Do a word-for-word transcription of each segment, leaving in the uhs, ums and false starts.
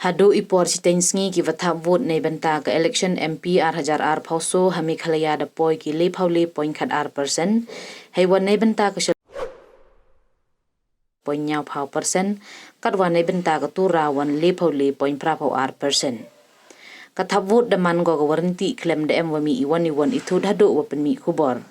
Hadooh i por chiteng sngi ki wa thap vote neibynta ka election M P ar hajar arphaw soo ha Meghalaya da poi ki lephaw le point khat ar percent, heiwa neibynta ka Shillong point ynñiawphaw percent, katwa neibynta ka Tura wan lephaw le point phraphaw ar percent. Ka thap vote da man ko ka warranty khlem da em wa mih iwon iwon i thut hadooh wa pynmih khubor.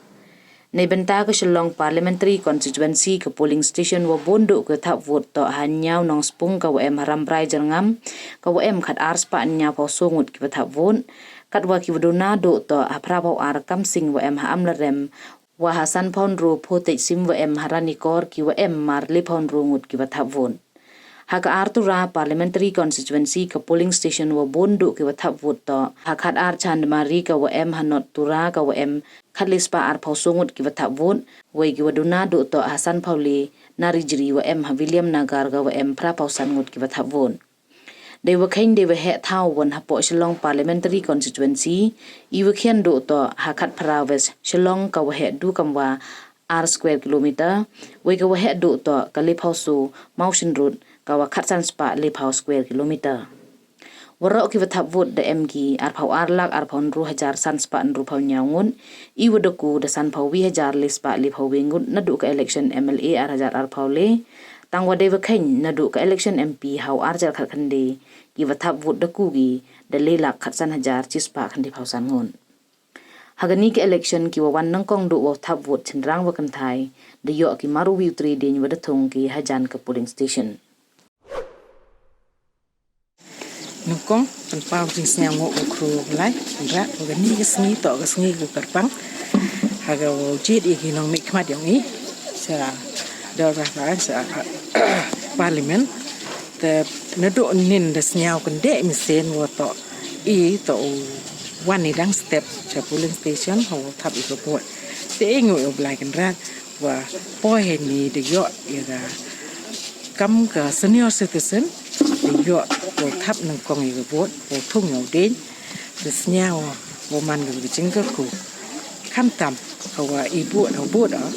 Neibynta ka Shillong Parliamentary Constituency ka polling station wa boon dooh ka thap vote toh ha Ynñiaw Nongspung ka wa em ha Rambrai Jyrngam, ka wa em khat ar spah ynñiawphaw soo ngut ki wa thap vote, katwa ki wa duna dooh toh ha phraphaw ar Kamsing wa em ha Amlarem, wa ha sanphaw ynru Photej Sim wa em ha Ranikor ki wa em mar lephaw ynru ngut ki wa thap vote. Ha ka Ar Tura Parliamentary Constituency ka polling station wa boon dooh ki wa thap vote toh ha khat ar Chandmari ka wa em ha North Tura ka wa em khat le spah arphaw soo ngut ki wa thap vote, wei ki wa duna dooh toh ha sanphaw le Narijri wa em ha Williamnagar ka wa em phraphaw san ngut ki wa thap vote. Dei wa kheiñ dei wa heh thaw won hapoh Shillong Parliamentary Constituency, i wa khian dooh toh ha khatphra West Shillong ka wa heh du kamwa ar square kilometer, wei ka wa heh dooh toh ka lephaw soo Mawshynrut ka wa khatsan spah lephaw square kilometer. Waroh ki wa thap vote da em ki arphaw ar lak arphaw ynru hajar san spah ynruphaw ynñiaw ngut, i wa da ku da sanphaw wi hajar le spah lephaw wi ngut nadooh ka election M L A ar hajar arphaw le, tang wa dei wa kheiñ nadooh ka election M P haw ar hajar khatkhyndai, ki wa thap vote da ku ki da le lak khatsan hajar chi spah khyndiphaw san ngut. Ha kani ka election ki wa wan nyngkong dooh wa thap vote chynrang wa kynthai, da yoh ki mar u wi u tre dieñ wa da thung ki hajan ka polling station. Nyngkong, pynpaw jingsñiawngooh wa khru wa lai, ynra, wa kani ka sngi toh ka sngi ka kyrpang, ha ka wa jied i ki nongmihkhmat yong i, cha, da wa la, cha, Parliament, te nadooh nin da sñiaw kyndeh mynsiem wa toh i toh u wan i dang step cha polling station ha wa thap i ka vote. Te i ngooh u Blai Kynrad wa poi heini da yoh i ka kam ka senior citizen, da yoh wa thap nyngkong i ka vote, wa thung yow dieñ, da sñiaw wa man ka jingkyrkhu. Khamtam, ka wa i vote, ha vote, ah,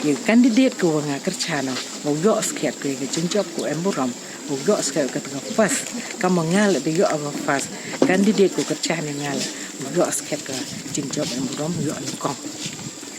i candidate ka wa nga kyrchan, ah, wa yoh skhem ka ka jingjop ka em burom, wa yoh skhem ka ka first, ka ma nga le da yoh ka first candidate ka kyrchan nga le, wa yoh skhem ka jingjop em burom, yoh nyngkong.